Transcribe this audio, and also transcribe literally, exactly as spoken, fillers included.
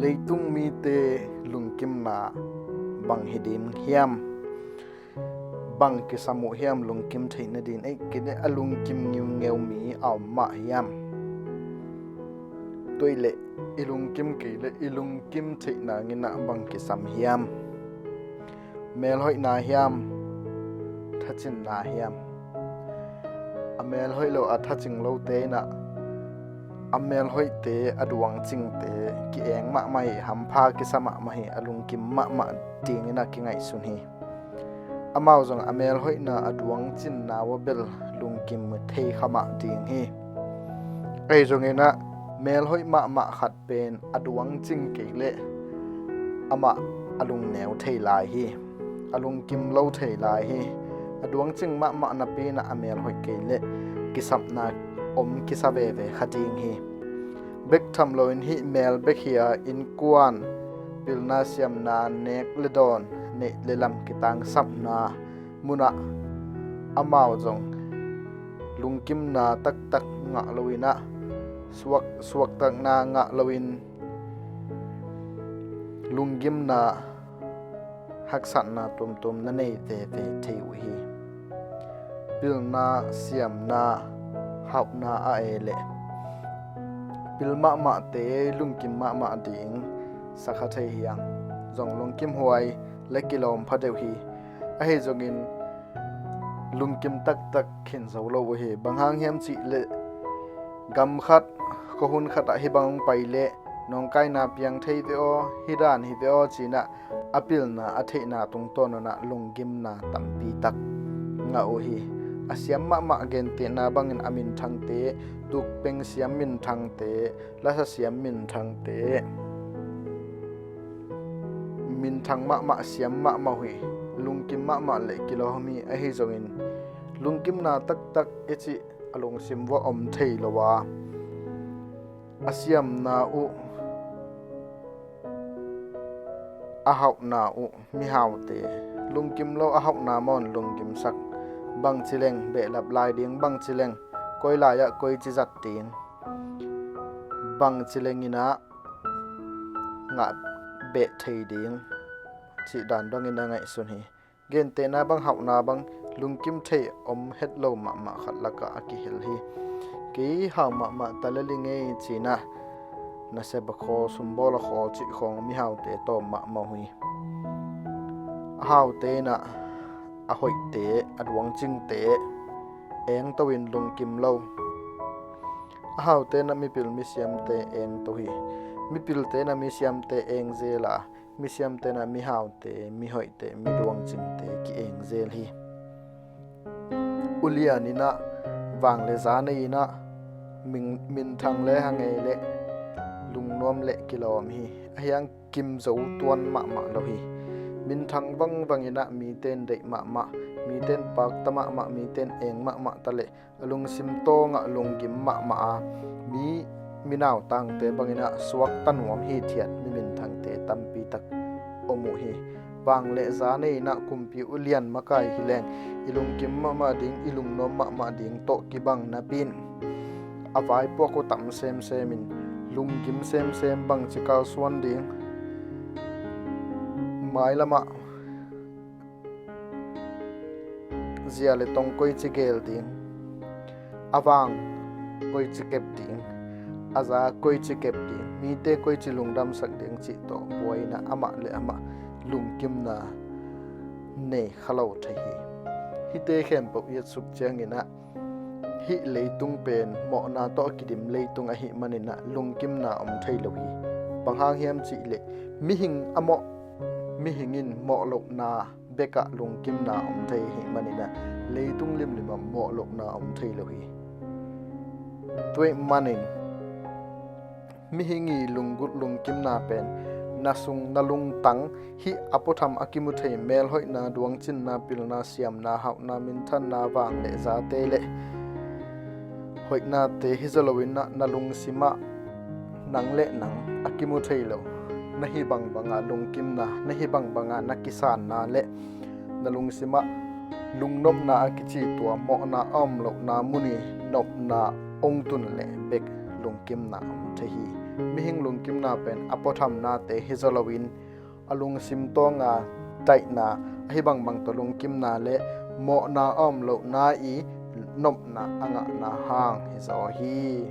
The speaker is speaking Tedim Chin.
Leitung mite lungkimna bang hi ding hiam? Bang kisam uh hiam lungkim theih nadin? Ei, kei le a lungkim ngiungeu mi a om mah hiam? Tua ahih leh i lungkim kei le i lungkim theih nadinah bang kisam hiam? Melhoihna hiam? Thacinna hiam? A melhoih lo, a thacing lote inah a melhoihte, a duangcingte ki-eng mahmah hi, hampha kisa mahmah hi, a lungkim mahmah dinginah kingaihsun hi. Amau zong a melhoihna, a duangcinna uah bel lungkim thei kha mah ding hi. Ahi zonginah melhoih mahmah khat pen a duangcing kei leh amah a lungneu thei lai hi. A lungkim lo thei lai hi. A duangcing mahmah napi inah a melhoih kei leh kisapna om kisa veve kha ding hi. Bek tham loin hih mel bek hi-a innkuan pilna, siamna, nek le dawn, neih le lam kitangsapna munah amau zong lungkimna taktak ngah loinah suak, suaktakna ngah loin lunggimna, haksatna tuamtuam na nei veve thei uh hi. Pilna, siamna, hauhna a ei leh pil mahmahte lungkim mahmah ding sa kha thei hi hang. Zong lungkimhuai le kilawm pha deuh hi. Ahi zongin lungkim taktak khin zo lo uh hi. Bang hang hiam cih leh gam khat, khuahun khatah hih bang hong pai leh nawngkaina piang thei ve aw, hih dan hi ve aw cinah a pilna, a theihna tungtawn unah lunggimna tampi tak ngah uh hi. A siam mahmah, gentehna bangin a minthangte, tukpeng siam minthangte, lasa siam minthangte, minthang mahmah siam mahmah uh hi. Lungkim mahmah le kilawm hi. Ahi zongin lungkimna taktak i cih a lungsim uah om thei lo a, a siamna uh, a hauhna uh, mihaute, lungkim lo, a hauhna mawh in lungkimsak, bangci leng behlap lai ding, bangci leng koi lai-ah koici zat ding, bangci lenginah ngah beh thei ding cih dan dongin a ngaihsun hi. Gentehna bang, hauhna bang lungkim thei om het lo mahmah khat lakah a kihel hi. Kei hau mahmah ta lel ing ei cinah nasep a khawl, sumbawl a khawl cih khawng mihaute tawm mahmah uh hi. A haute inah a hoihte, a duangcingte engto in lungkim lo. A haute inah mipil misiamte engto hi. Mipilte inah misiamte eng zel a, misiamte inah mihaute, mihoihte, miduangcingte ki-eng zel hi. Ulian inah, vang le za nei inah, min-, minthang le hang ei leh lungnuam le kilawm hi. Ahi hang kim zo tuan mahmah lo hi. Minthang vangvang inah mite in deih mahmah, mite in pakta mahmah, mite in eng mahmah ta leh a lungsim tawngah lunggim mahmah a, mi, mi nautangte banginah suakta nuam hithiat mi minthangte tampi tak om uh hi. Vang le za nei inah kumpi ulian makai hi leng i lungkim mahmah ding, i lungnuam mahmah ding tawh kibang napi in a vaipuak uh tam semsem in, lunggim semsem, bangci kalsuan ding, mailamah zia le tong koici geel ding, a vang koici kep ding, a za koici kep ding, mite koici lungdamsak ding cih tawh buai inah amah le amah lungkimna nei kha lo thei hi. Hihte khempeuh i etsuk cianginah hih leitung pen mawhna tawh a kidim leitung ahih maninah lungkimna om thei lo hi. Bang hang hiam cih leh mihing a mawh, mihing in mawh lohna bekah lungkimna om thei ahih maninah leitung limlimah mawh lohna om thei lo hi. Tua ahih manin mihing i lunggulh lungkimna pen na sung, na lungtang, hih a puatham a kimu thei melhoihna, duangcinna, pilna, siamna, hauhna, minthanna, vang le zate le hoihnate hi zaw loinah na lungsimah nang le nang a kimu thei lo, na hih bangbangah lungkimna, na hih bangbangah na kisanna le na lungsimah lungnopna a kici tua mawhna a om lohna mun i nopna hong tun le bek lung lungkimna om thei hi. Mihing lungkimna pen a puathamnate hi zaw loin a lungsim tawnga taihna, ahi bangbang tawh lungkimna le mawhna a om lohna i nopna a ngahna hang hi zaw hi.